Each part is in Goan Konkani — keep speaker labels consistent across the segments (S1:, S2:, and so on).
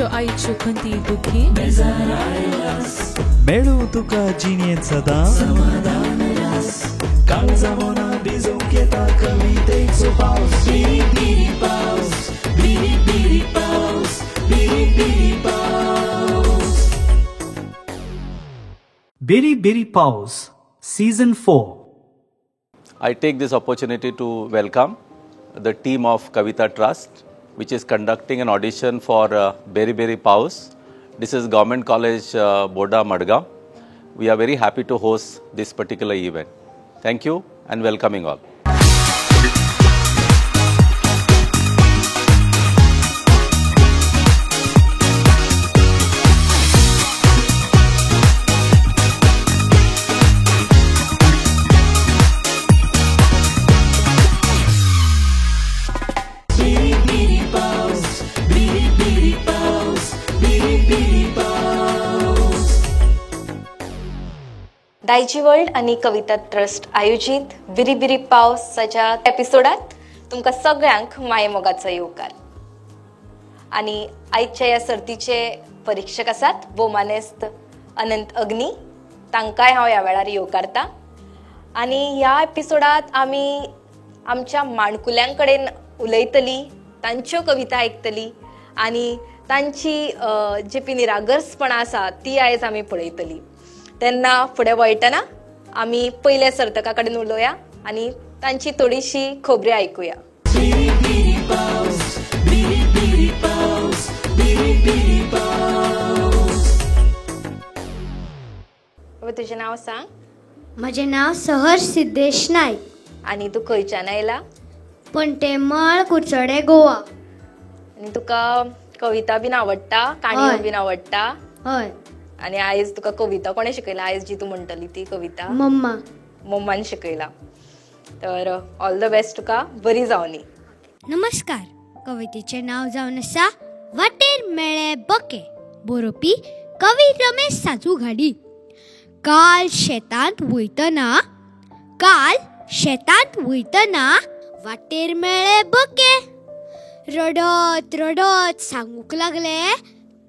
S1: तुज्यो आईच्यो खंती दुखी
S2: मेळूं तुका जिणेंत सदां समाधान रास काळजा मना भिजोवंक येता कवितेचो पावस बिरी बिरी पावस बिरी बिरी पावस बिरी बिरी पावस.
S3: Biri Biri Paus, Season 4.
S4: I take this opportunity to welcome the team of Kavita Trust, which is conducting an audition for Beri Beri Paus. This is Government College, Boda, Madgaon. We are very happy to host this particular event. Thank you and welcoming all.
S2: बिरी बिरी पावस बिरी बिरी पावस बिरी बिरी पावस.
S5: दायजी वर्ल्ड आनी कविता ट्रस्ट आयोजीत बिरी बिरी पावसाच्या एपिसोडात तुमकां सगळ्यांक मायेमोगाचो येवकार. आनी आयच्या ह्या सर्तीचे परिक्षक आसात भोवमानेस्त अनंत अग्नी, तांकांय हांव ह्या वेळार येवकारता. आनी ह्या एपिसोडात आमी आमच्या माणकुल्यां कडेन उलयतली, तांच्यो कविता आयकतली आनी तांची जी पी निरागसपणां आसा ती आयज आमी पळयतली. तेन्ना फुडें वळटना आमी पयल्या सर्तका कडेन उलोवया आनी तांची थोडीशी खबरी आयकुया.
S2: बिरी बिरी पावस बिरी बिरी पावस बिरी बिरी पावस.
S5: बाबा, तुजें नांव सांग.
S6: म्हजें नांव सहर्ष सिद्धेश नायक.
S5: आनी तूं खंयच्यान आयला?
S6: पणटेमळ, कुडचडे, गोवा.
S5: आनी तुका कविता बीन आवडटा, काणयो बीन आवडटा?
S6: हय.
S5: आनी आयज तुका कविता कोणें शिकयला? आयज जी तूं म्हणटली ती कविता
S6: मम्मा.
S5: मम्मान शिकयला. तर ऑल the best तुका, बरी जावनी.
S6: नमस्कार. कवितेचें नांव जावन आसा वाटेर मेळे बके. बरोवपी कवी रमेश साजू घाडी. काल शेतांत वयतना, काल शेतांत वयतना वाटेर मेळे बके. रडत रडत सांगूंक लागले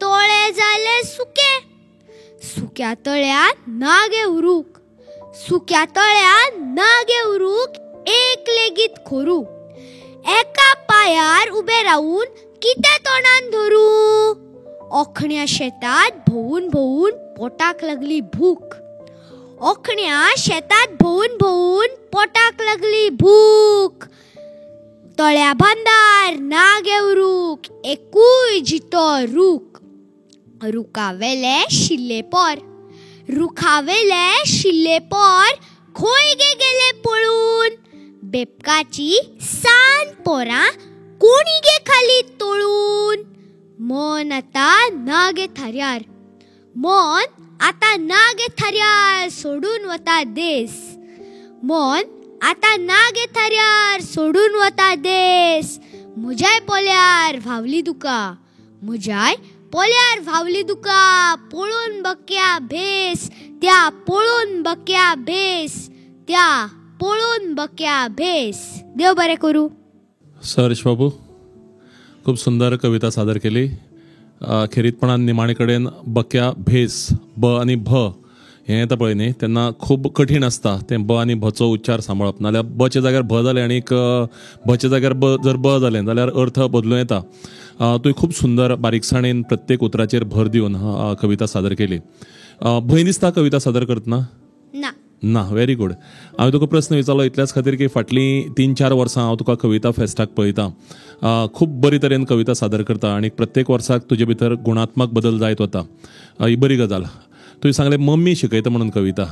S6: तोळे जाले सुके. सुक्या तळ्यान ना गे उरूक, सुक्या तळ्यान ना गे उरूक एक लेगीत खोरू. एका पायार उबे रावून कितें तोंडान धरू. ओखण्या शेतात भोंवून भोंवून पोटाक लागली भूक. ओखण्या शेतात भोंवून भोंवून पोटाक लागली भूक. तळ्या बांदार ना गे उरूक एकूय जितो रूख. रुखावेले शिल्लेपोर, रुखावेले शिल्लेपोर खंय गे गेले पळून. बेबकाची सान पोरां कोणी गे खाली तोळून. मन आतां ना गे थाऱ्यार, मन आतां ना गे थाऱ्यार सोडून वता देस. मन आतां ना गे थाऱ्यार सोडून वता देस. म्हज्याय पोल्यार व्हांवली दुकां, म्हज्याय पोल्यार व्हांवली दुकां. पळोवन बक्या भेस त्या, पळोवन बक्या भेस त्या, पळोवन बक्या भेस. देव बरें करूं.
S7: सहर्ष बाबू, खूब सुंदर कविता सादर केली. खेरीतपणान निमाणे कडेन बक्या भेस, ब आनी भ हें येता पळय न्ही, तेन्ना खूब कठीण आसता तें ब आनी भचो उच्चार सांबाळप. नाल्यार बच्या जाग्यार भ जालें आनी भच्या जाग्यार ब जर ब जालें जाल्यार अर्थ बदलूं येता. तुवें खूब सुंदर बारीकसाणेन प्रत्येक उतराचेर भर दिवन कविता सादर केली. भंय दिसता कविता सादर करतना?
S6: ना.
S7: ना, व्हेरी गूड. हांवें तुका प्रस्न विचारलो इतल्याच खातीर की फाटलीं 3-4 वर्सां हांव तुका कविता फेस्टाक पळयतां. खूब बरी तरेन कविता सादर करता आनी प्रत्येक वर्साक तुजे भितर गुणात्मक बदल जायत वता. ही बरी गजाल. तुवें सांगलें मम्मी शिकयता म्हणून कविता.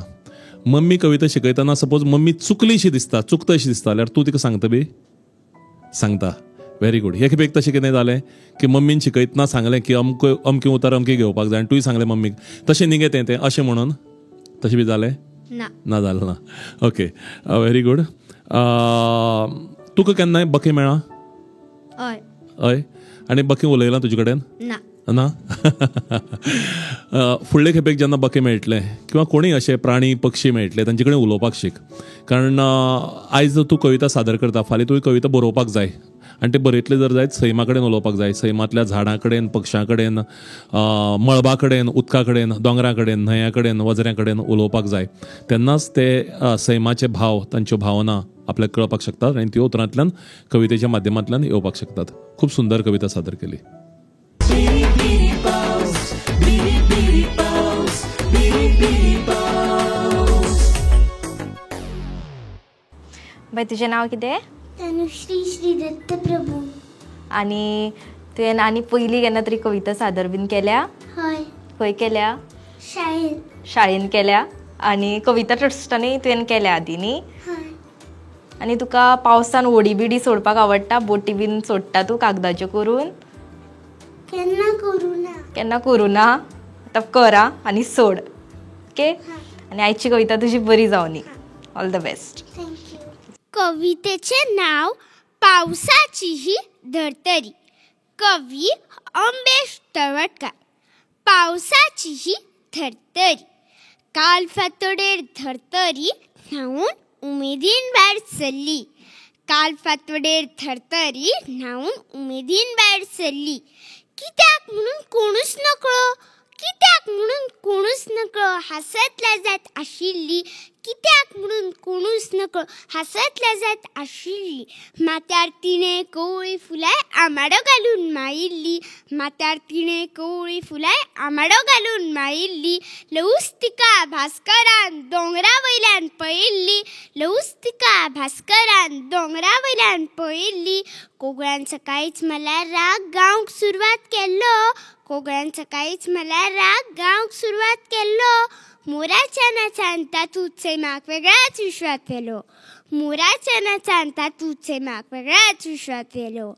S7: मम्मी कविता शिकयतना सपोज मम्मी चुकलीशी दिसता, चुकता अशी दिसता जाल्यार तूं तिका सांगता बी? सांगता. Very good. हे खेपेक तशें कितें जालें की मम्मीन शिकयतना सांगलें की अमकें अमकें उतर अमकें घेवपाक जाय आनी तुवें सांगलें मम्मीक तशें न्ही गे तें तें अशें म्हणून, तशें बी जालें?
S6: ना.
S7: ना जालें ना. Okay, very good. तुका केन्नाय बकें मेळ्ळां?
S6: हय.
S7: हय. आनी बकें उलयलां तुजे कडेन?
S6: ना.
S7: ना. फुडले खेपेक जेन्ना बकें मेळटलें किंवा कोणूय अशे प्राणी पक्षी मेळटले तांचे कडेन उलोवपाक शीक. कारण आयज तूं कविता सादर करता, फाल्यां तुवें कविता बरोवपाक जाय आनी ते बरयतले जर जायत सैमा कडेन उलोवपाक जाय, सैमांतल्या झाडां कडेन, पक्षां कडेन, मळबा कडेन, उदका कडेन, दोंगरा कडेन, न्हंया कडेन, वजऱ्यां कडेन उलोवपाक जाय. तेन्नाच ते सैमाचे भाव, तांच्यो भावना आपल्याक कळपाक शकतात आनी त्यो उतरांतल्यान कवितेच्या माध्यमांतल्यान येवपाक शकतात. खूब सुंदर कविता सादर केली.
S5: बाय, तुजें नांव कितें?
S6: तनुश्री श्री दत्त प्रभू.
S5: आनी तुवें आनी पयलीं केन्ना तरी कविता सादर बीन केल्या?
S6: हय.
S5: खंय केल्या?
S6: शाळेन.
S5: शाळेन केल्या. आनी कविता ट्रस्टानूय तुवें केल्या आदीं न्ही?
S6: हय.
S5: आनी तुका पावसान व्हडी बिडी सोडपाक आवडटा? बोटी बीन सोडटा तूं कागदाच्यो करून?
S6: केन्ना करूं ना.
S5: केन्ना करूं ना? आतां कर आनी सोड. ओके. आनी आयची कविता तुजी बरी जावनी. All the best.
S6: Thank you. कवितेचें नांव पावसाची ही धर्तरी. कवी अंबेश तळवटकार. पावसाची ही धर्तरी. काल फांतोडेर धर्तरी न्हांवून उमेदीन भायर सरली. काल फांतोडेर धर्तरी न्हांवून उमेदीन भायर सरली. कित्याक म्हणून कोणूच नकळो, कित्याक म्हणून कोणूच नकळो, हांसत लजत आशिल्ली. कित्याक म्हणून कोणूच नकळो, हांसत लजत आशिल्ली. माथ्यार तिणें कवळी फुलां आंबाडो घालून माळिल्ली. माथ्यार तिणें कवळी फुलां आंबाडो घालून माळिल्ली. ल्हवूच तिका भास्करान दोंगरा वयल्यान पळयिल्ली. ल्हवूच तिका भास्करान दोंगरा वयल्यान पळयिल्ली. कोगळान सकाळीच मला राग गावंक सुरवात केल्लो. कोगळान सकाळीच मला राग गावंक सुरवात केल्लो. मोराच्या नाचान तातूंत सैमाक वेगळ्याच विश्वात व्हेलो. मोराच्या नाचान तातूंत सैमाक वेगळ्याच विश्वात व्हेलो.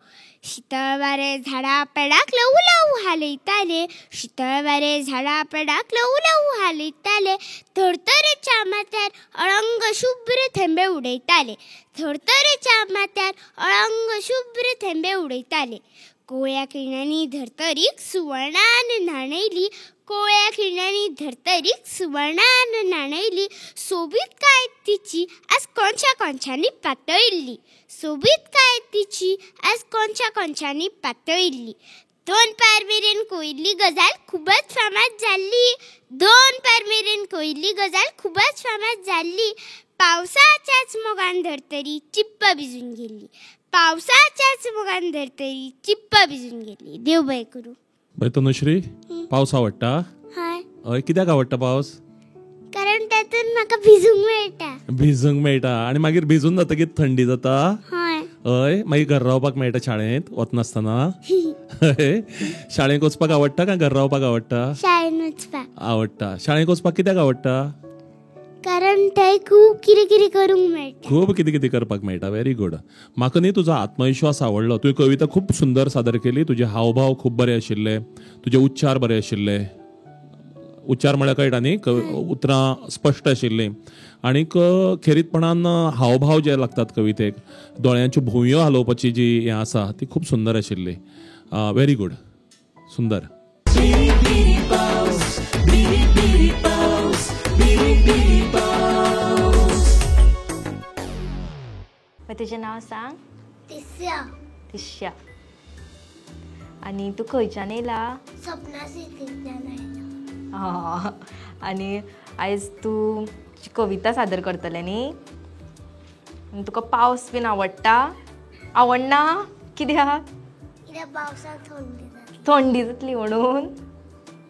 S6: शितळ वारें झाडां पेडाक ल्हवू ल्हवू हालयताले. शितळ वारें झाडां पेडाक ल्हवू ल्हवू हालयताले. धर्तरेच्या माथ्यार अळंग शुभ्र थेंबे उडयताले. धर्तरेच्या माथ्यार अळंग शुभ्र थेंबे उडयताले. कोवळ्या किरणांनी धर्तरीक सुवर्णान न्हाणयली. कोवळ्या किरणांनी धर्तरीक सुवर्णान न्हाणयली. सोबीतकाय तिची आज कोनशा कोनशांनी पातळिल्ली. सोबीतकाय तिची आज कोनशा कोनशांनी पातळिल्ली. दोन पार मेरेन कोयिल्ली गजाल खूबच फामाद जाल्ली. दोन पार मेरेन कोयिल्ली गजाल खूबच फामाद जाल्ली. पावसाच्याच मोगान धर्तरी चिप्प भिजून गेल्ली. पावसाच्याच मोगान धर्तरी चिप्प भिजून गेल्ली. देव बरें करूं.
S7: बाय तनुश्री, पावस आवडटा?
S6: हय.
S7: हय, कित्याक आवडटा पावस?
S6: कारण तातूंत म्हाका भिजूंक मेळटा.
S7: भिजूंक मेळटा. आनी मागीर भिजून जातकीर थंडी जाता?
S6: हय.
S7: हय, मागीर घर रावपाक मेळटा शाळेंत वचनासतना? हय. शाळेंत वचपाक आवडटा काय घर रावपाक आवडटा?
S6: शाळेंत वचपाक
S7: आवडटा. शाळेंत वचपाक कित्याक आवडटा?
S6: कारण थंय खूब कितें कितें करूंक मेळटा.
S7: खूब कितें कितें करपाक मेळटा. Very good. म्हाका न्ही तुजो आत्मविश्वास आवडलो. तुवें कविता खूब सुंदर सादर केली. तुजे हावभाव खूब बरे आशिल्ले, तुजे उच्चार बरे आशिल्ले. उच्चार म्हळ्यार कळटा न्ही, उतरां स्पश्ट आशिल्लीं. आनीक खेरीतपणान हावभाव जे लागतात कवितेक, दोळ्यांच्यो भुंयो हालोवपाची जी हें आसा ती खूब सुंदर आशिल्ली. व्हेरी गुड, सुंदर.
S5: तुजें नांव सांग.
S6: तिस्या.
S5: तिस्या. आनी तूं खंयच्यान येयला?
S6: सपना सिटींतल्यान आयला.
S5: आनी आयज तूं कविता सादर करतलें न्ही? तुका पावस बीन आवडटा? आवडना? कित्याक?
S6: कित्याक पावसाक थंडी जातली.
S5: थंडी जातली म्हणून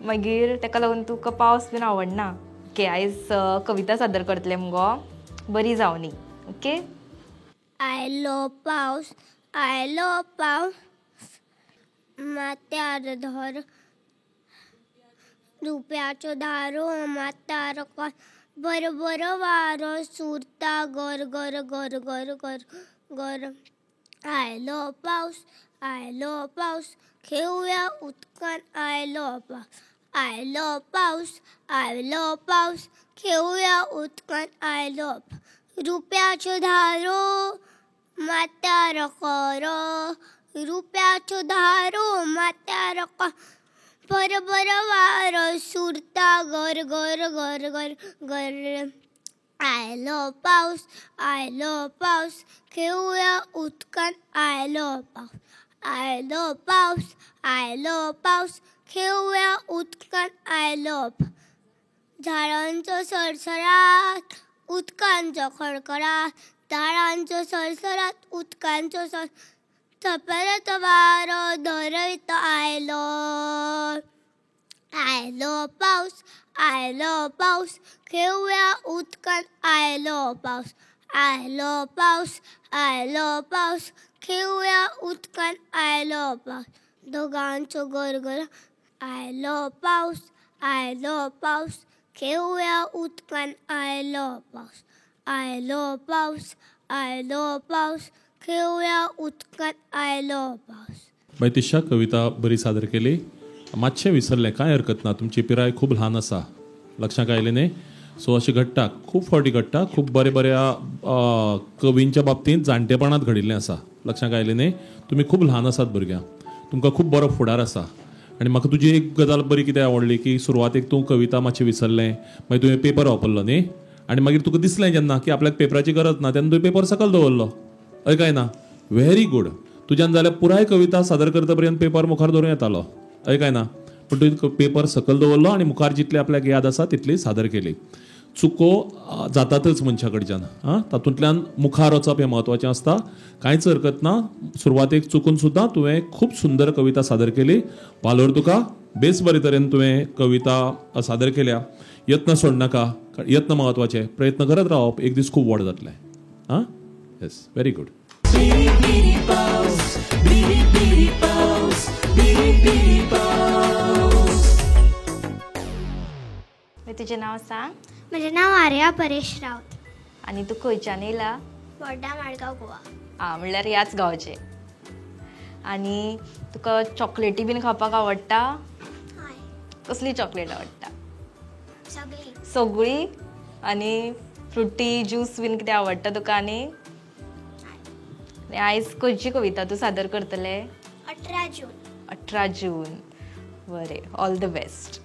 S5: मागीर ताका लागून तुका पावस बीन आवडना. ओके, आयज कविता सादर करतलें मुगो, बरी जावनी. ओके.
S6: आयलो पावस, आयलो पावस, माथ्यार धर रुप्याच्यो धारो, माथ्यार बरो बरो वारो सुरता गर गर गर गर गर गर. आयलो पावस, आयलो पावस, खेळुया उदकान. आयलो पावस, आयलो पावस, आयलो पावस, खेळुया उदकान. आयलो रुप्याच्यो धारो माथ्यार करो, रुप्याच्यो धारो माथ्यार बरो बरो वारो सुरता गर गर गर गर गर. आयलो पावस आयलो पावस खेळुया उदकान आयलो पावस आयलो पावस आयलो पावस खेळुया उदकान आयलो. झाडांचो सरसराट उदकांचो खडखडाट, झाडांचो सरसराट उदकांचो सर, थपेराचो वारो धरयत आयलो. आयलो पावस आयलो पावस खेळुया उदकान आयलो पावस आयलो पावस आयलो पावस खेळुया उदकान आयलो पावस. दोगांचो गरगर आयलो पावस आयलो पावस खेळुया उदकान आयलो पावस आयलो पावस आयलो पावस खेळुया उदकान आयलो पावस.
S7: बाय तिशा, कविता बरी सादर केली. मातशें विसरलें, कांय हरकत ना, तुमची पिराय खूब ल्हान आसा, लक्षांत आयलें न्ही. सो अशें घडटा, खूब फावटी घडटा, खूब बरे बऱ्या कवींच्या बाबतींत जाणटेपणांत घडिल्लें आसा, लक्षांत आयलें न्ही. तुमी खूब ल्हान आसात भुरग्यां, तुमकां खूब बरो फुडार आसा. आनी म्हाका तुजी एक गजाल बरी कितें आवडली की सुरवातेक तूं कविता मातशें विसरलें, मागीर तुवें पेपर वापरलो न्ही, आनी मागीर तुका दिसलें जेन्ना की आपल्याक पेपराची गरज ना तेन्ना तुवें पेपर सकयल दवरलो, हय काय ना. व्हेरी गूड, तुज्यान जाल्यार पुराय कविता सादर करता पर्यंत पेपर मुखार दवरूं येतालो, हय काय ना. पूण तुवें पेपर सकयल दवरलो आनी मुखार जितली आपल्याक याद आसा तितली सादर केली. चुको जातातच मनशा कडच्यान, आं, तातूंतल्यान मुखार वचप हें म्हत्वाचें आसता. कांयच हरकत ना, सुरवातेक चुकून सुद्दां तुवें खूब सुंदर कविता सादर केली. वालोर तुका, बेस बरे तरेन तुवें कविता सादर केल्या. यत्न सोडनाका, यत्न म्हत्वाचे, प्रयत्न करत रावप, एक दीस खूब व्हड जातलें. आं, येस, व्हेरी गूड.
S5: तुजें नांव सांग.
S6: म्हजें नांव आर्या परेश रावत.
S5: आनी तूं खंयच्यान येयला?
S6: बोड्डा माडगांव गोवा.
S5: आं, म्हणल्यार ह्याच गांवचें. आनी तुका चॉकलेटी बीन खावपाक आवडटा?
S6: हय.
S5: कसली चॉकलेट आवडटा?
S6: सगळी.
S5: सगळी? आनी फ्रुटी ज्यूस बीन कितें आवडटा तुका? आनी आयज खंयची कविता तूं सादर करतलें?
S6: 18 जून.
S5: 18 जून, बरें, ऑल the best.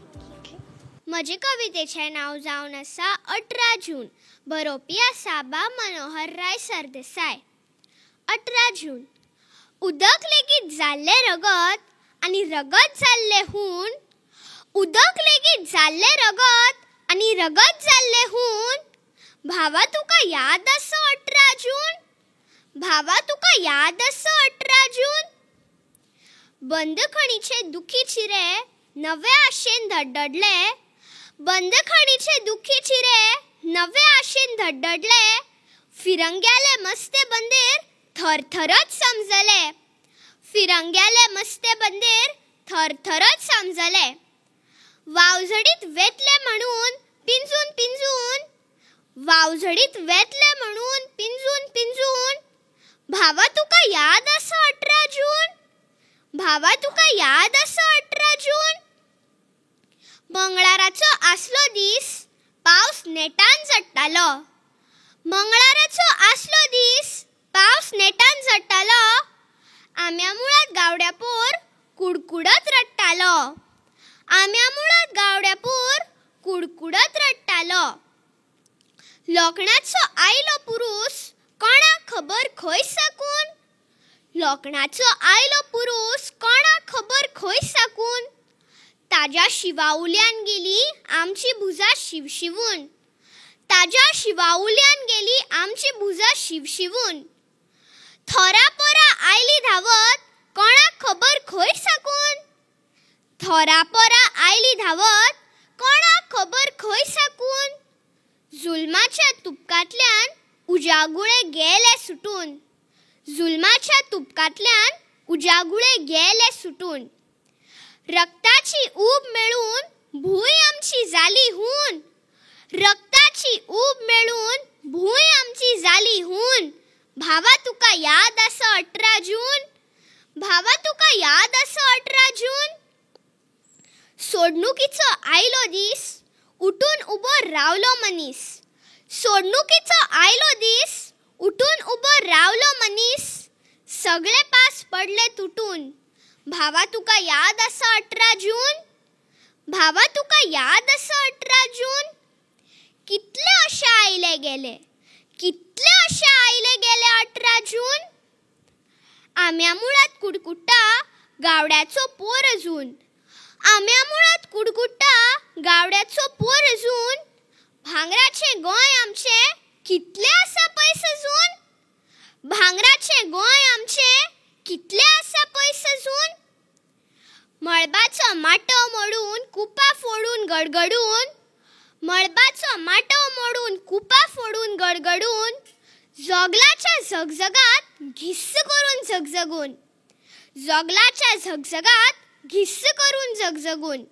S6: म्हजे कवितेचें नांव जावन आसा 18 जून. बरोवपी आसा बा मनोहरराय सरदेसाय. 18 जून. उदक लेगीत जाल्लें रगत आनी रगत जाल्लें हून, उदक लेगीत जाल्लें रगत आनी रगत जाल्लें हून, भावा तुका याद आसा 18 जून, भावा तुका याद आसा 18 जून. बंदखणीचे दुखी चिरे नवे आशेन धडधडले, बंदखणीचे दुखी चिरे नवे आशेन धडधडले, फिरंग्याले मस्ते बंदेर थरथरत समजले, फिरंग्याले मस्ते बंदेर थरथरत समजले. वावझडीत वेतले म्हणून पिंजून पिंजून, वावझडीत वेतले म्हणून पिंजून पिंजून, भावा तुका याद आसा 18 जून, भावा तुका याद आसा 18 जून. मंगळाराचो आसलो दीस पावस नेटान झडटालो, मंगळाराचो आसलो दीस पावस नेटान झडटालो, आम्या मुळांत गावड्यापोर कुडकुडत रडटालो, आम्या मुळांत गावड्यापोर कुडकुडत रडटालो. लोखणाचो आयलो पुरूस कोणाक खबर खंय साकून, लोखणाचो आयलो पुरूस कोणाक खबर खंय साकून, ताज्या शिवाउल्यान गेली आमची भुजां शिवशिवून, ताज्या शिवाउल्यान गेली आमची भुजां शिवशिवून. थोरा पोरा आयली धांवत कोणाक खबर खंय साकून, थोरा पोरा आयली धांवत कोणाक खबर खंय साकून, जुलमाच्या तुपकांतल्यान उजागुळे गेले सुटून, जुलमाच्या तुपकांतल्यान उजागुळे गेले सुटून. रक्ताची ऊब मेळून भूंय आमची जाली हून, रक्ताची ऊब मेळून भूंय आमची जाली हून, भावा तुका याद आसा 18 जून, भावा तुका याद आसा 18 जून. सोडणुकीचो आयलो दीस उठून उबो रावलो मनीस, सोडणुकीचो आयलो दीस उठून उबो रावलो मनीस, सगळे पास पडले तुटून, भावा तुका याद आसा 18 जून, भावा तुका याद आसा 18 जून. कितले अशे आयले गेले, कितले अशे आयले गेले 18 जून. आम्या मुळात कुडकुट्टा गावड्याचो पोर अजून, आम्या मुळात कुडकुट्टा गावड्याचो पोर अजून. भांगराचें गोंय आमचें कितलें आसा पयस अजून, भांगराचें गोंय आमचें कितलें आसा पयस अजून. मळबाचो माटव मोडून कुपां फोडून गडगडून, मळबाचो माटव मोडून कुपां फोडून गडगडून, जोगलाच्या झगझगात घिस्स करून झगझगून, जोगलाच्या झगझगात घिस्स करून झगझगून.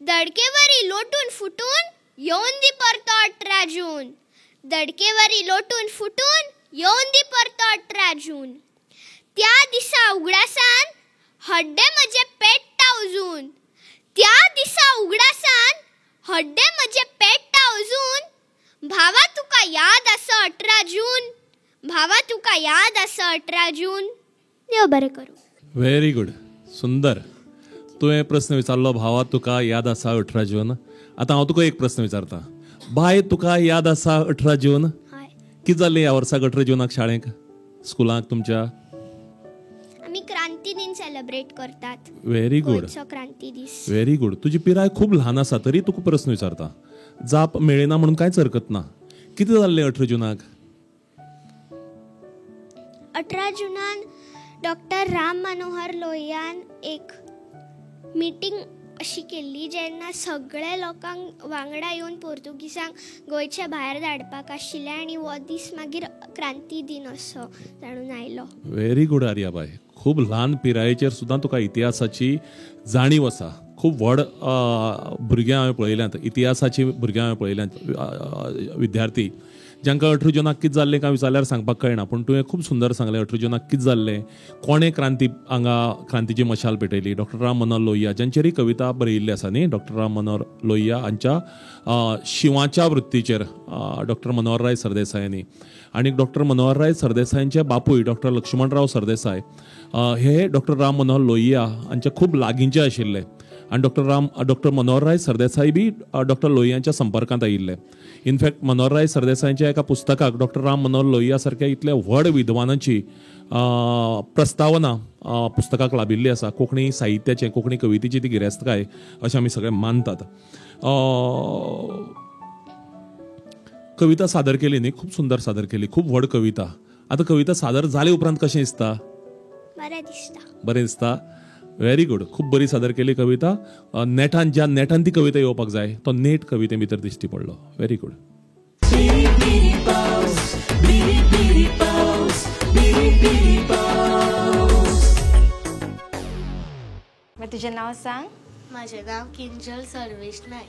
S6: दडकेवरी लोटून फुटून येवन दी परतो 18 जून, दडकेवरी लोटून फुटून येवन दी परतो 18 जून. त्या दिसा उगडासान हड्डें म्हजें पेट्टा अजून, त्या दिसा उगडासान हड्डें म्हजें पेट्टा अजून. भावा तुका याद आसा 18 जून, भावा तुका याद आसा 18 जून. देव बरें करूं.
S7: व्हेरी गुड, सुंदर. तुवें प्रस्न विचारलो भावा तुका याद आसा 18 जून. आतां हांव तुका एक प्रस्न विचारता, बाय तुका याद आसा 18 जून? कितें जालें ह्या वर्साक 18 जूनाक शाळेक, स्कुलाक तुमच्या?
S6: आमी क्रांती दिन सेलिब्रेट करतात.
S7: व्हेरी गुड,
S6: क्रांती दीस.
S7: Very good. तुजी पिराय खूब ल्हान आसा तरी तुका प्रस्न विचारता, जाप मेळना म्हणून कांयच हरकत ना. कितें जाल्लें 18 जूनाक?
S6: 18 जूनान डॉक्टर राम मनोहर लोहियान एक मिटींग अशी केल्ली जेन्ना सगळे लोकांक वांगडा येवन पोर्तुगीजांक गोंयच्या भायर धाडपाक आशिल्लें आनी हो दीस मागीर क्रांती दिन असो जाणून आयलो.
S7: व्हेरी गुड आर्याबाय, खूब ल्हान पिरायेचेर सुद्दां तुका इतिहासाची जाणीव आसा. खूब व्हड भुरग्यां हांवें पळयल्यांत, इतिहासाची भुरग्यां हांवें पळयल्यांत, विद्यार्थी जांकां 18 जूनाक कितें जाल्लें काय विचारल्यार सांगपाक कळना, पूण तुवें खूब सुंदर सांगलें 18 जूनाक कितें जाल्लें, कोणें क्रांती हांगा क्रांतीची मशाल पेटयली. डॉक्टर राम मनोहर लोहिया जांचेरय कविता बरयिल्ली आसा न्ही, डॉक्टर राम मनोहर लोहिया हांच्या शिंवाच्या वृत्तीचेर डॉक्टर मनोहरराय सरदेसायांनी, आनी डॉक्टर मनोहरराय सरदेसायांचे बापूय डॉक्टर लक्ष्मणराव सरदेसाय हे डॉक्टर राम मनोहर लोहिया हांचे खूब लागींचे आशिल्ले आनी डॉक्टर मनोहरराय सरदेसाय बी डॉक्टर लोहियांच्या संपर्कांत आयिल्ले. इनफॅक्ट मनोहरराय सरदेसायांच्या एका पुस्तकाक डॉक्टर राम मनोहर लोहिया सारक्या इतल्या व्हड विद्वानांची प्रस्तावना पुस्तकाक लाभिल्ली आसा. कोंकणी साहित्याचें, कोंकणी कवितेची ती गिरेस्तकाय अशें आमी सगळे मानतात. कविता सादर केली न्ही, खूब सुंदर सादर केली, खूब व्हड कविता. आतां कविता सादर जाले उपरांत कशें दिसता?
S6: बरें दिसता.
S7: बरें दिसता. व्हेरी गुड, खूब बरी सादर केली कविता. नेटान, ज्या नेटान ती कविता येवपाक जाय तो नेट कविते भितर दिश्टी पडलो. Very good.
S5: तुजें नांव सांग.
S8: म्हाजें नांव किंजल सर्वेश नायक.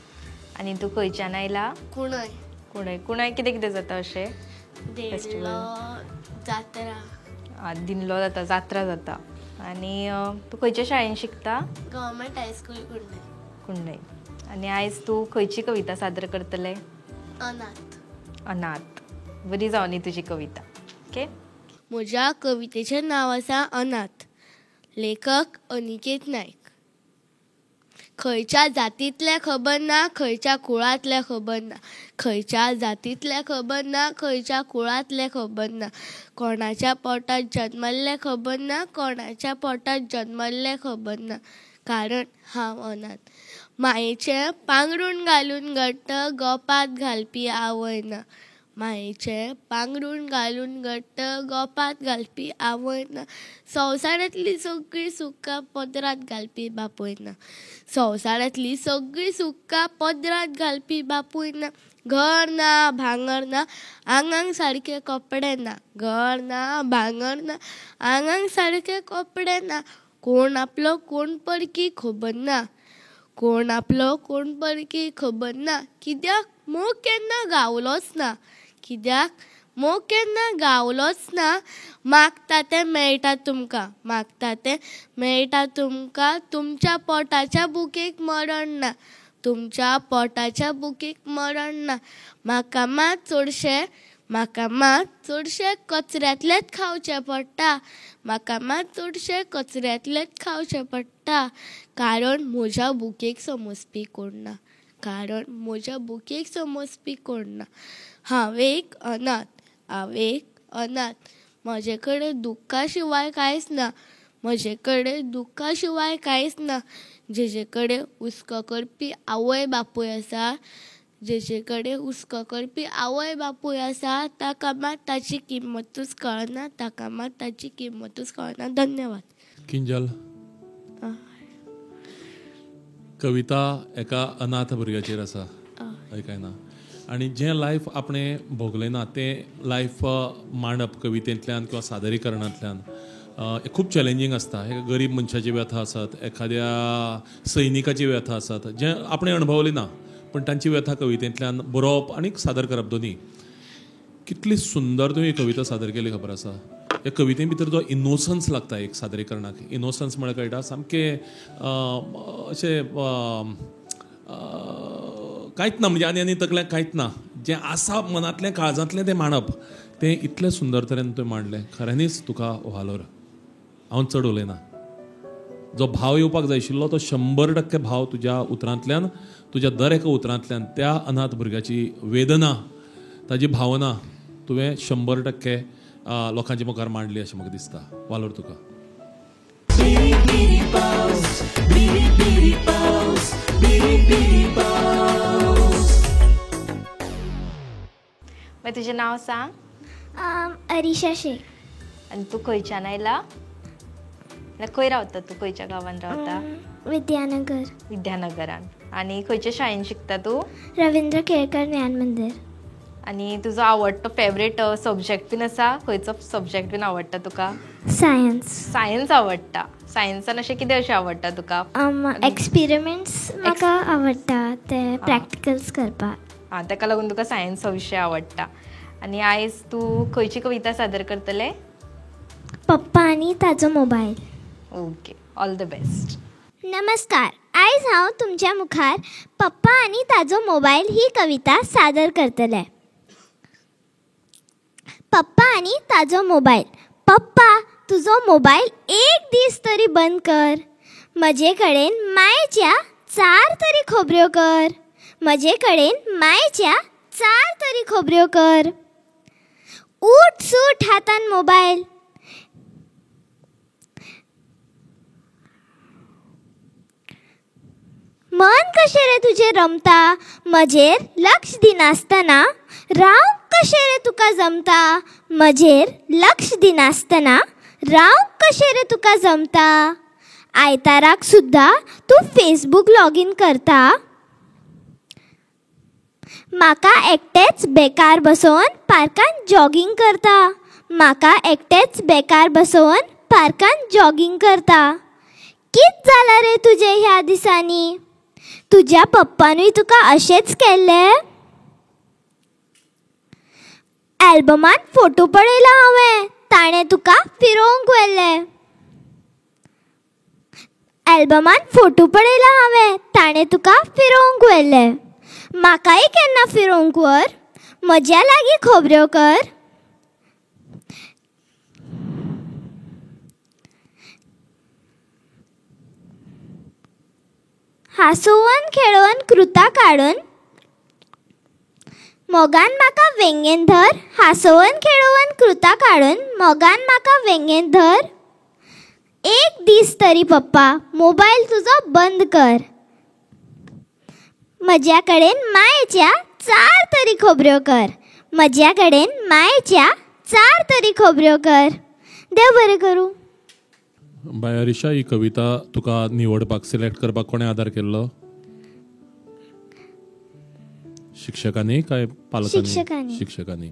S5: आनी तूं खंयच्यान आयला?
S8: कुणय.
S5: कुणय. कुणय कितें कितें जाता अशें?
S8: देडलो जात्रा.
S5: दिनलो जाता, जात्रा जाता. आनी तूं खंयच्या शाळेन शिकता?
S8: Government high school Kundai.
S5: Kundai. आनी आयज तूं खंयची कविता सादर करतले?
S8: अनाथ.
S5: अनाथ. बरी जावनी तुजी कविता. ओके.
S8: म्हज्या कवितेचें नांव आसा अनाथ. लेखक अनिकेत नायक. खंयच्या जातींतलें खबर ना, खंयच्या कुळांतलें खबर ना, खंयच्या जातींतलें खबर ना, खंयच्या कुळांतलें खबर ना, कोणाच्या पोटांत जन्मल्लें खबर ना, कोणाच्या पोटांत जन्मल्लें खबर ना, कारण हांव अनाथ. मायेचें पांगरूण घालून घट्ट गोपांत घालपी आवय ना, मायेचें पांगरूण घालून घट्ट गोपांत घालपी आवय ना, संवसारांतली सगळीं सुखां पदरांत घालपी बापूय ना, संवसारांतली सगळीं सुखां पदरांत घालपी बापूय ना, घर ना भांगर ना, आंगांक सारके कपडे ना, घर ना भांगर ना, आंगांक सारके कपडे ना, कोण आपलो कोण परकी खबर ना, कोण आपलो कोण परकी खबर ना, कित्याक मोग केन्ना गावलोच ना, कित्याक मोग केन्ना गावलोच ना, मागता तें मेळटा तुमकां, मागता तें मेळटा तुमकां, तुमच्या पोटाच्या भुकेक मरण ना, तुमच्या पोटाच्या भुकेक मरण ना, म्हाका मात चडशें, म्हाका मात चडशें कचऱ्यांतलेंच खावचें पडटा, म्हाका मात चडशें कचऱ्यांतलेंच खावचें पडटा, कारण म्हज्या भुकेक समजपी कोण ना, कारण म्हज्या बुकेक समजपी कोण ना. हांव एक अनाथ, हांव एक अनाथ, म्हजे कडेन दुख्खा शिवाय कांयच ना, म्हजे कडेन दुख्खा शिवाय कांयच ना. जेजे कडेन हुस्को करपी आवय बापूय आसा, जेजे कडेन हुस्को करपी आवय बापूय आसा ताका मात ताची किंमतूच कळना, ताका मात ताची किंमतूच कळना. धन्यवाद.
S7: किंजल, कविता एका अनाथ भुरग्याचेर आसा, हय काय ना? आनी जें लायफ आपणें भोगलें ना तें लायफ मांडप कवितेंतल्यान किंवा सादरीकरणांतल्यान खूब चॅलेंजींग आसता. एका गरीब मनशाची व्यथा आसत, एखाद्या सैनिकाची व्यथा आसत, जें आपणें अणभवली ना पण तांची व्यथा कवितेंतल्यान बरोवप आनी सादर करप दोनी. कितली सुंदर तुवें ही कविता सादर केली खबर आसा. ह्या कविते भितर जो इनोसन्स लागता एक सादरीकरणाक, इनोसन्स म्हळ्यार कळटा सामकें अशें कांयच ना, म्हणजे आनी आनी तकल्याक कांयच ना, जें आसा मनांतलें काळजांतलें तें मांडप, तें इतलें सुंदर तरेन तुवें मांडलें. खऱ्यांनीच तुका वालोर. हांव चड उलयना. जो भाव येवपाक जाय आशिल्लो तो 100% भाव तुज्या उतरांतल्यान, तुज्या दर एका उतरांतल्यान त्या अनाथ भुरग्याची वेदना, ताजी भावना तुवें 100% लोकांच्या मुखार मांडली अशें म्हाका दिसता. वालोर तुका.
S5: मागीर तुजें नांव सांग.
S6: अरिशा शेख.
S5: आनी तूं खंयच्यान आयला? खंय रावता तूं? खंयच्या गांवान रावता?
S6: विद्यानगर.
S5: विद्यानगरान. आनी खंयच्या शाळेन शिकता तूं?
S6: रवींद्र केळकर ज्ञान मंदिर.
S5: आनी तुजो आवडटो फेवरेट सब्जेक्ट बीन आसा? खंयचो सब्जेक्ट बीन आवडटा तुका?
S6: सायन्स.
S5: सायन्स आवडटा. सायन्सान अशें कितें अशें आवडटा तुका?
S6: एक्सपेरिमेंट्स म्हाका आवडटा, ते प्रॅक्टिकल्स करपाक.
S5: आं, ताका लागून तुका सायन्स हो विशय आवडटा. आनी आयज तूं खंयची कविता सादर करतलें?
S6: पप्पा आनी ताजो mobile.
S5: Okay, all the best.
S6: नमस्कार. आयज हांव तुमच्या मुखार पप्पा आनी ताजो मोबायल ही कविता सादर करतलें. पप्पा आनी ताजो मोबायल. पप्पा, तुजो मोबायल एक दीस तरी बंद कर. म्हजे कडेन मायच्या 4 तरी खबऱ्यो कर. म्हजे कडेन मायच्या 4 तरी खबऱ्यो कर. उठ सूट हातान मोबायल. मन कशें रे तुजें रमता, म्हजेर लक्ष दिनासतना रावंक कशें रे तुका जमता, म्हजेर लक्ष दिनासतना रावंक कशें रे तुका जमता. आयताराक सुद्दां तूं फेसबूक लॉगीन करता. म्हाका एकटेंच बेकार बसोवन पार्कान जॉगींग करता. म्हाका एकटेंच बेकार बसोवन पार्कान जॉगींग करता. कित जालां रे तुजें ह्या दिसांनी? तुज्या पप्पानूय तुका अशेंच केल्लें? एल्बमान फोटो पळयला हांवें, ताणें तुका फिरोवंक व्हेल्लें. एल्बमान फोटो पळयला हांवें, ताणें तुका फिरोवंक व्हेल्लें. म्हाकाय केन्ना फिरोवंक व्हर, म्हज्या लागीं खबऱ्यो कर. हांसोवन खेळोवन कृता काडून मोगान म्हाका वेंगेन धर. हांसोवन खेळोवन कृता काडून मोगान म्हाका वेंगेन धर. एक दीस तरी पप्पा मोबायल तुजो बंद कर. म्हज्या कडेन मायेच्या 4 तरी खबऱ्यो कर. म्हज्या कडेन मायेच्या 4 तरी खबऱ्यो कर. देव बरें करूं.
S7: बाय अरिशा, ही कविता तुका निवडपाक, सिलेक्ट करपाक कोणें आदार केल्लो? शिक्षकांनी काय पालकांनी? शिक्षकांनी.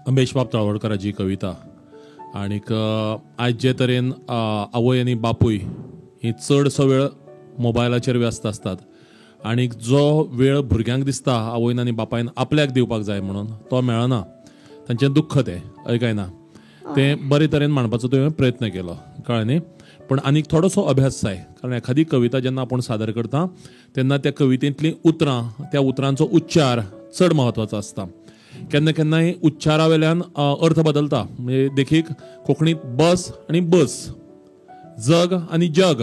S7: अंबेशबाब तळवडकराची कविता. आनीक आयज जे तरेन आवय आनी बापूय ही चडसो वेळ मोबायलाचेर व्यस्त आसतात आनी जो वेळ भुरग्यांक दिसता आवयन आनी बापायन आपल्याक दिवपाक जाय म्हणून तो मेळना, तांचें दुख्ख तें, हय काय ना? तें बरे तरेन मांडपाचो तुवें प्रयत्न केलो, कळ्ळें न्ही? पण आनीक थोडोसो अभ्यास जाय, कारण एखादी कविता जेन्ना आपूण सादर करता तेन्ना त्या कवितेंतलीं उतरां, त्या उतरांचो उच्चार चड म्हत्वाचो आसता. केन्ना केन्नाय उच्चारा वेल्यान अर्थ बदलता. म्हणजे देखीक कोंकणींत बस आनी बस, जग आनी जग,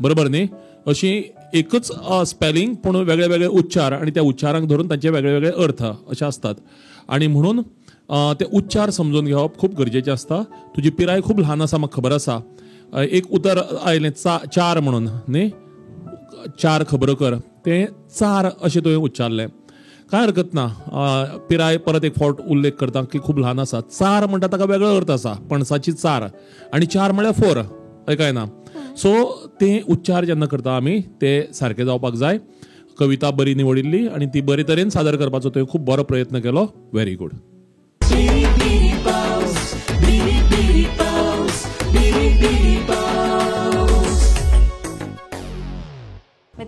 S7: बरोबर न्ही? अशी एकच स्पेलिंग पूण वेगळे वेगळे उच्चार आनी त्या उच्चारांक धरून तांचे वेगळे वेगळे अर्थ अशे आसतात आनी म्हणून ते उच्चार समजून घेवप खूब गरजेचें आसता. तुजी पिराय खूब ल्हान आसा म्हाका खबर आसा. एक उतर आयलें चार म्हणून न्ही, चार खबरो कर, तें चार अशें तुवें उच्चारलें, कांय हरकत ना. पिराय परत एक फावट उल्लेख करता की खूब ल्हान आसा. चार म्हणटा ताका वेगळो अर्थ आसा, पणसाची चार आनी चार म्हळ्यार फोर, हय काय ना. सो ते उच्चार जेन्ना करता आमी ते सारके जावपाक जाय. कविता बरी निवडिल्ली आनी ती बरे तरेन सादर करपाचो तुवें खूब बरो प्रयत्न केलो. Very good.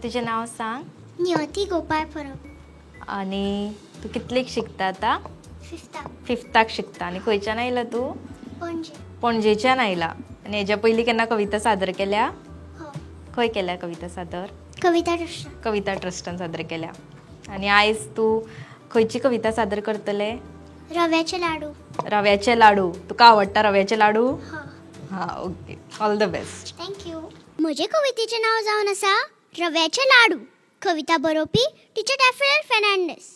S5: तुजें नांव सांग.
S6: नियती गोपाळ परब.
S5: आनी तूं कितलेक शिकता आतां?
S6: फिफ्ताक.
S5: फिफ्ताक शिकता. आनी खंयच्यान आयला तूं?
S6: पणजे.
S5: पणजेच्यान आयला. आनी हेज्या पयलीं केन्ना कविता सादर केल्या? खंय केल्या कविता सादर?
S6: कविता ट्रस्टान.
S5: कविता ट्रस्टान सादर केल्या. आनी आयज तूं खंयची कविता सादर करतले?
S6: रव्याचे लाडू.
S5: रव्याचे लाडू. तुका आवडटा रव्याचे लाडू? हां, okay, all the best.
S6: Thank you. म्हजे कवितेचें नांव जावन आसा रव्याचे लाडू. कविता बरोवपी टिचर डॅफ्रेल फेर्नांडीस.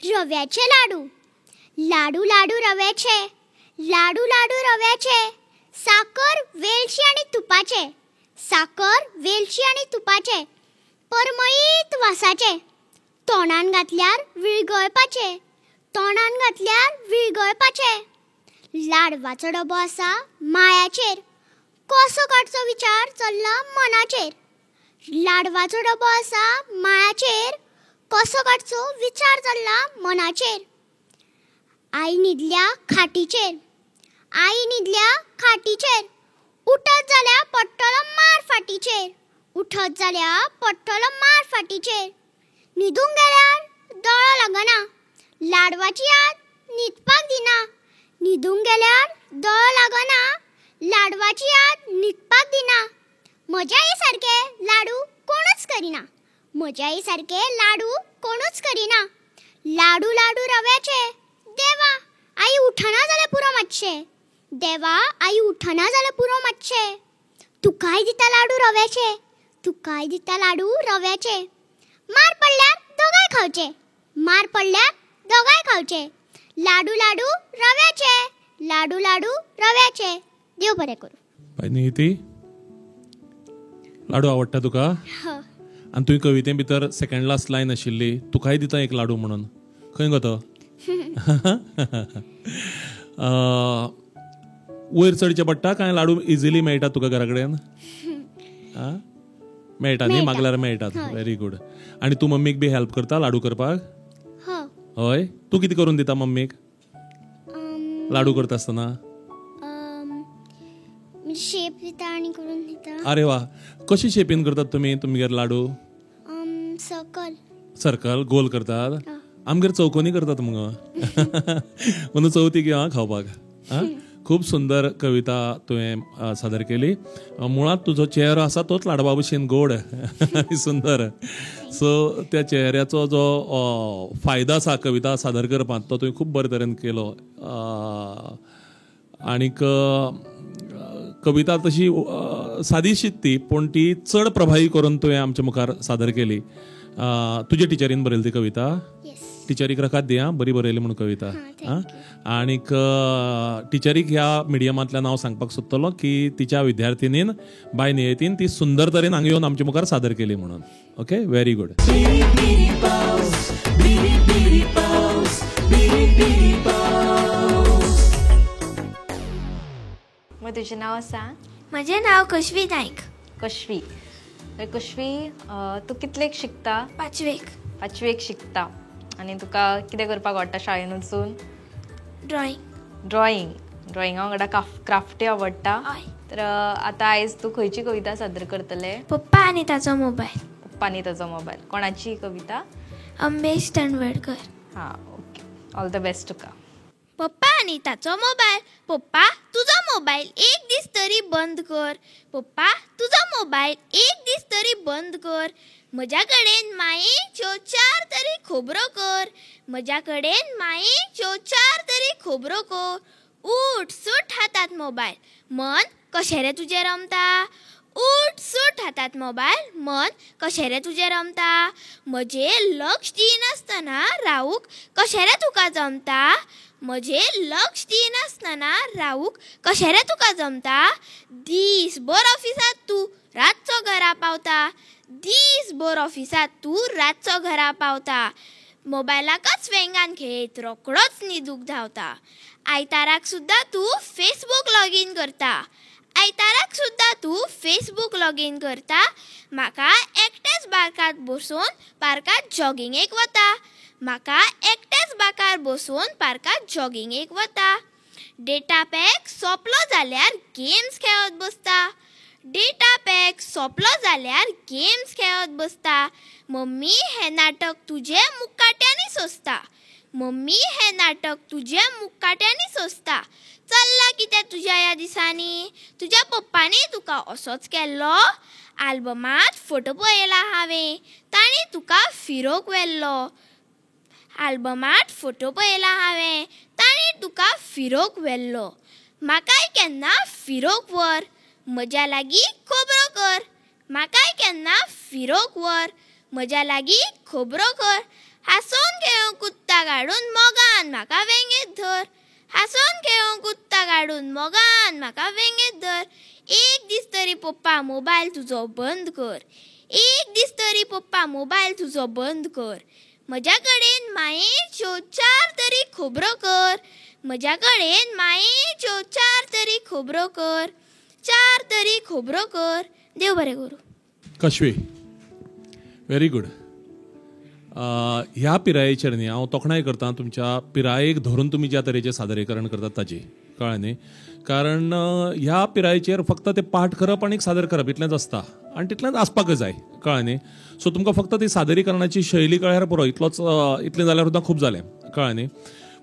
S6: रव्याचे लाडू. लाडू लाडू रव्याचे, लाडू लाडू रव्याचे, साकर वेलची आनी तुपाचे, साकर वेलची आनी तुपाचे, परमळीत वासाचे, तोंडान घातल्यार विरगळपाचे, तोंडान घातल्यार विरगळपाचे. लाडवाचो डबो आसा माळ्याचेर, कसो काडचो विचार चल्ला मनाचेर. लाडवाचो डबो आसा माळ्याचेर, कसो काडचो विचार चल्ला मनाचेर. आई न्हिदल्या खाटीचेर, आई न्हिदल्या खाटीचेर, उठत जाल्यार पडटलो मार फाटीचेर, उठत जाल्यार पडटलो मार फाटीचेर. न्हिदूंक गेल्यार दोळो लागना, लाडवाची याद न्हिदपाक दिना. न्हिदूंक गेल्यार दोळो लागना, लाडवाची याद न्हिदपाक दिना. म्हज्या आई सारके लाडू कोणूच करिना, म्हज्या आई सारके लाडू कोणूच करिना. लाडू लाडू रव्याचे, देवा आई उठना जाल्यार पुरो मातशें, देवा आई उठना जाल्यार पुरो मातशें. तुकाय दिता लाडू रव्याचे, तुकाय दिता लाडू रव्याचे. मार पडल्यार दोगांय खावचे, मार पडल्यार दोगांय खावचे. लाडू लाडू रव्याचे, लाडू लाडू रव्याचे. देव बरें करूं.
S7: निती, लाडू आवडटा तुका? आनी तुवें कविते भितर सेकंड लास्ट लायन आशिल्ली, तुकाय दिता एक लाडू म्हणून, खंय गो तो? वयर चडचें पडटा कांय लाडू इजिली मेळटा तुका घरा कडेन? मेळटा न्ही, मागल्यार मेळटात. Very good. आनी तूं मम्मीक बी हेल्प करता लाडू करपाक? हय. तूं कितें करून दिता मम्मीक लाडू करता आसतना?
S6: शेप दिता आनी करून दिता.
S7: अरे वा, कशी शेपीन करतात तुमी तुमगेर लाडू?
S6: सर्कल.
S7: सर्कल गोल करतात? आमगेर चौकोनी करतात मुगो. म्हणून चवथीक यो खावपाक. खूब सुंदर कविता तुवें सादर केली. मुळांत तुजो चेहरो आसा तोच लाडवा भशेन गोड सुंदर. सो त्या चेहऱ्याचो जो फायदो आसा कविता सादर करपांत तो तुवें खूब बरे तरेन केलो. आनीक कविता तशी सादीशीच ती, पूण ती चड प्रभावी करून तुवें आमच्या मुखार सादर केली. तुजे टिचरीन बरयली ती कविता? टिचरीक रकाद दी, आं, बरी बरयली म्हणून कविता. आनीक टिचरीक ह्या मिडियमांतल्यान हांव सांगपाक सोदतलो की तिच्या विद्यार्थिनीन बाय नियतीन ती सुंदर तरेन हांगा येवन आमच्या मुखार सादर केली म्हणून. Okay, very good.
S5: तुजें नांव सांग.
S9: म्हजें नांव कश्वी नायक.
S5: कश्वी, कश्वी तूं कितलेक शिकता?
S9: पांचवेक.
S5: पांचवेक शिकता. आनी तुका कितें करपाक आवडटा शाळेन वचून?
S9: ड्रॉइंग.
S5: ड्रॉइंग. ड्रॉइंगा वांगडा क्राफ्टय आवडटा. तर आतां आयज तूं खंयची कविता सादर करतले?
S9: पप्पा आनी ताचो मोबायल.
S5: पप्पा आनी ताचो मोबायल. कोणाची कविता?
S9: अंबेश तणवडकर.
S5: हां, ओके, ऑल the best तुका.
S9: पप्पा आनी ताचो मोबायल. पप्पा तुजो मोबायल एक दीस तरी बंद कर. पप्पा तुजो मोबायल एक दीस तरी बंद कर. म्हज्या कडेन मायेच्यो चार तरी खबरो कर. म्हज्या कडेन मायेच्यो चार तरी खबरो कर. उठ सूट हातात मोबायल, मन कशें रे तुजें रमता. उठ सूट हातात मोबायल मन कशें रे तुजें रमता. म्हजेर लक्ष दिनासतना रावूंक कशें रे तुका जमता. म्हजेर लक्ष दिनासतना रावूंक कशें रे तुका जमता. दीसभर ऑफिसांत तूं रातचो घरा पावता. दीसभर ऑफिसांत तूं रातचो घरा पावता. मोबायलाकच वेंगान खेळयत रोकडोच न्हिदूंक धांवता. आयताराक सुद्दां तूं फेसबूक लॉगीन करता. आयताराक सुद्दां तूं फेसबूक लॉगीन करता. म्हाका एकटेच बार्कार बसून पार्कांत जॉगिंगेक वता. म्हाका एकटेच बाकार बसून पार्कांत जॉगिंगेक वता. डेटा पॅक सोंपलो जाल्यार गेम्स खेळत बसता. डेटा पॅक सोंपलो जाल्यार गेम्स खेळत बसता. मम्मी हें नाटक तुजें मुकाट्यांनी सोंसता. मम्मी हें नाटक तुजें मुकाट्यांनी सोंसता. चल्लां कितें तुज्या ह्या दिसांनी. तुज्या पप्पांनी तुका असोच केल्लो. आल्बमांत फोटो पळयला हांवें, तांणी तुका फिरोवंक व्हेल्लो. आल्बमांत फोटो पळयला हांवें, तांणी तुका फिरोवंक व्हेल्लो. म्हाकाय केन्ना फिरोवंक व्हर, म्हज्या लागीं खबरो कर. म्हाकाय केन्ना फिरोवंक व्हर, म्हज्या लागीं खबरो कर. हांसोन खेळोंक कुत्ता काडून मोगान म्हाका वेंगेंत धर. हांसोन खेळोंक कुत्ता काडून मोगान म्हाका वेंगेंत धर. एक दीस तरी पप्पा मोबायल तुजो बंद कर. एक दीस तरी पप्पा मोबायल तुजो बंद कर. म्हज्या कडेन मायेच्यो चार तरी खबरो कर. म्हज्या कडेन मायेच्यो चार तरी खबरो कर. चार तरी खबरो कर. देव बरें करूं.
S7: Kashvi, very good. ह्या पिरायेचेर न्ही हांव तोखणाय करता तुमच्या पिरायेक धरून तुमी ज्या तरेचें सादरीकरण करतात ताची, कळ्ळें न्ही. कारण ह्या पिरायेचेर फक्त ते पाठ करप आनी सादर करप इतलेंच आसता आनी तितलेंच आसपाकच जाय, कळ्ळें न्ही. सो तुमकां फक्त ती सादरीकरणाची शैली कळ्ळ्यार पुरो, इतलोच, इतलें जाल्यार सुद्दां खूब जालें, कळ्ळें न्ही.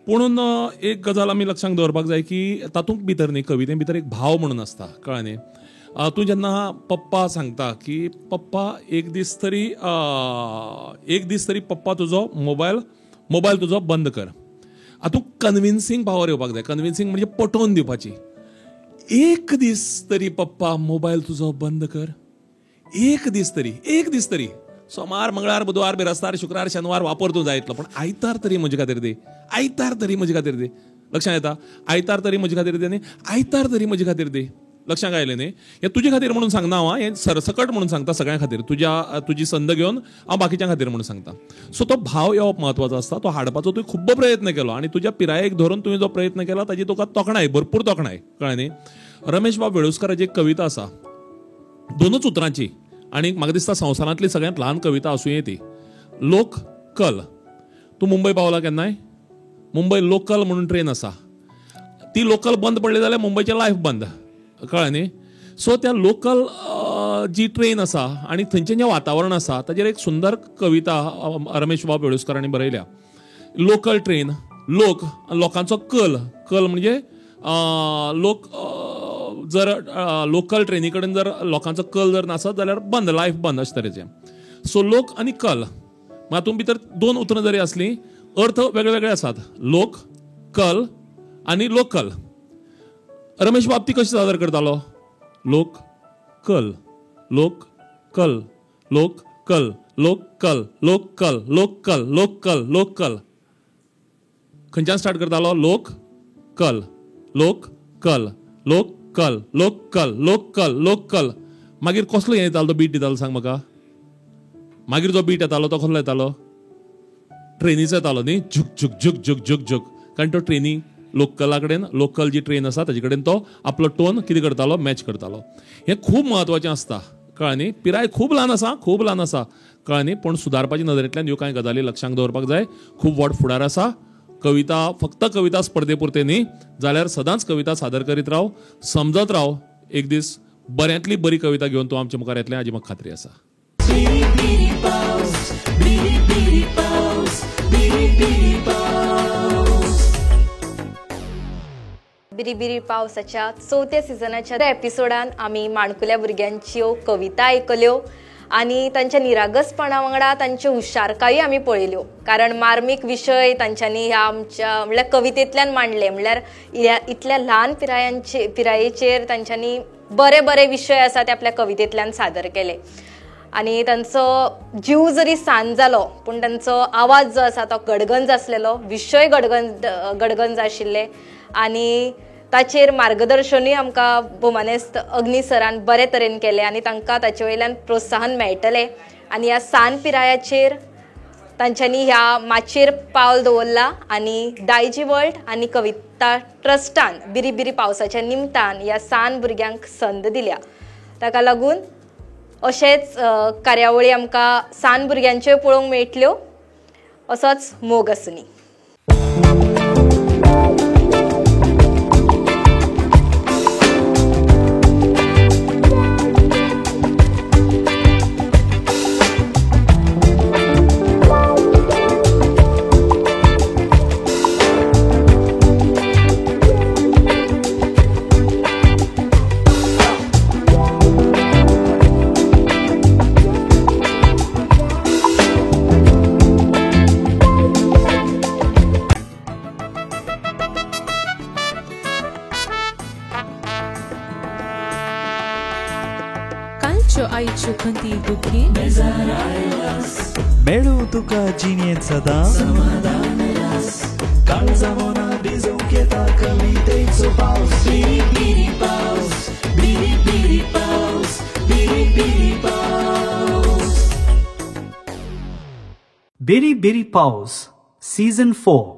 S7: पुणून एक गजाल आमी लक्षांत दवरपाक जाय की तातूंत भितर न्ही कविते भितर एक भाव म्हणून आसता, कळ्ळें न्ही. तूं जेन्ना पप्पा सांगता की पप्पा एक दीस तरी, एक दीस तरी पप्पा तुजो मोबायल तुजो बंद कर. आतां कन्विन्सिंग पावर येवपाक जाय. कन्विन्सिंग म्हणजे पटोवन दिवपाची. एक दीस तरी पप्पा मोबायल तुजो बंद कर. एक दीस तरी, एक दीस तरी. सोमार मंगळार बुधवार बिरेस्तार शुक्रार शेनवार वापर तूं जाय इतलो, पूण आयतार तरी म्हजे खातीर दी. आयतार तरी म्हजे खातीर दी. लक्षांत येता? आयतार तरी म्हजे खातीर दी आनी आयतार तरी म्हजे खातीर दी. लक्षांत आयलें न्ही? हें तुजे खातीर म्हणून सांगना हांव, हें सरसकट म्हणून सांगता सगळ्यां खातीर. तुज्या तुजी संद घेवन हांव बाकीच्या खातीर म्हणून सांगता. सो तो भाव येवप म्हत्वाचो आसता. तो हाडपाचो तुवें खूब्ब प्रयत्न केलो आनी तुज्या पिरायेक धरून तुवें जो प्रयत्न केला ताजी तुका तोखणाय, भरपूर तोखणाय, कळ्ळें न्ही. रमेश बाब वेळुस्काराची एक कविता आसा, दोनूच उतरांची, आनी म्हाका दिसता संवसारांतली सगळ्यांत ल्हान कविता आसूं ये ती. लोक कल. तूं मुंबय पावला केन्नाय? मुंबय लोकल म्हणून ट्रेन आसा, ती लोकल बंद पडली जाल्यार मुंबयचें लायफ बंद, कळ्ळें न्ही. सो त्या लोकल जी ट्रेन आसा आनी थंयचें जें वातावरण आसा ताजेर एक सुंदर कविता रमेश बाब वेळुस्कारांनी बरयल्या. लोकल ट्रेन, लोक, लोकांचो कल. कल म्हणजे लोक जर लोकल ट्रेनी कडेन जर लोकांचो कल जर नासत जाल्यार बंद, लायफ बंद, अशे तरेचें. सो लोक आनी कल, हातूंत भितर दोन उतरां जरी आसलीं अर्थ वेगळे वेगळे आसात. लोक, कल आनी लोकल. रमेश बाब ती कशी सादर करतालो? लोक कल, लोक कल, लोक कल, लोक कल, लोक कल, लोक कल, लोक कल, लोक कल. खंयच्यान स्टार्ट करतालो? लोक कल, लोक कल, लोक कल, लोक कल, लोक कल, लोक कल. मागीर कसलो हें येतालो तो बीट दितालो सांग म्हाका. मागीर जो बीट येतालो तो कसलो येतालो? ट्रेनीचो येतालो न्ही, झुक झुक झुक झुक झुक झुक. कारण तो ट्रेनी लोकला कडेन, लोकल जी ट्रेन आसा ताजे कडेन तो आपलो टोन कितें करतालो? मॅच करतालो. हें खूब म्हत्वाचें आसता, कळ्ळें न्ही. पिराय खूब ल्हान आसा, खूब ल्हान आसा, कळ्ळें न्ही, पूण सुदारपाच्या नदरेंतल्यान ह्यो कांय गजाली लक्षांत दवरपाक जाय. खूब व्हड फुडार आसा. कविता फक्त कविता स्पर्धे पुरते न्ही, जाल्यार सदांच कविता सादर करीत राव, समजत राव. एक दीस बऱ्यांतली बरी कविता घेवन तूं आमच्या मुखार येतलें हाजी म्हाका खात्री आसा.
S5: बिरी बिरी पावसाच्या चवथ्या सिजनाच्या एपिसोडान आमी माणकुल्या भुरग्यांच्यो कविता आयकल्यो आनी तांच्या निरागसपणा वांगडा तांच्यो हुशारकाय आमी पळयल्यो. कारण मार्मीक विशय तांच्यांनी ह्या आमच्या म्हणल्यार कवितेंतल्यान मांडले. म्हणल्यार इतल्या ल्हान पिरायेचेर तांच्यांनी बरे बरे विशय आसा ते आपल्या कवितेंतल्यान सादर केले आनी तांचो जीव जरी सान जालो पूण तांचो आवाज जो आसा तो गडगंज आसलेलो, विशय गडगंज आशिल्ले आनी ताचेर मार्गदर्शनूय आमकां भोमानेस्त अग्नी सरान बरे तरेन केलें आनी तांकां ताचे वयल्यान प्रोत्साहन मेळटलें आनी ह्या सान पिरायाचेर तांच्यांनी ह्या माचयेर पावल दवरला आनी दायजी वर्ल्ड आनी कविता ट्रस्टान बिरी बिरी पावसाच्या निमतान ह्या सान भुरग्यांक संद दिल्या. ताका लागून अशेंच कार्यावळी आमकां सान भुरग्यांच्यो पळोवंक मेळटल्यो असोच मोग आसुनी.
S1: आयच्यो खंती दुखी
S2: मेळूं तुका जिणेंत सदां समाधान रास काळजा मना भिजोवंक येता कवितेचो पावस बिरी बिरी पावस बिरी बिरी पावस बिरी बिरी पावस.
S3: बिरी बिरी पावस सीझन 4.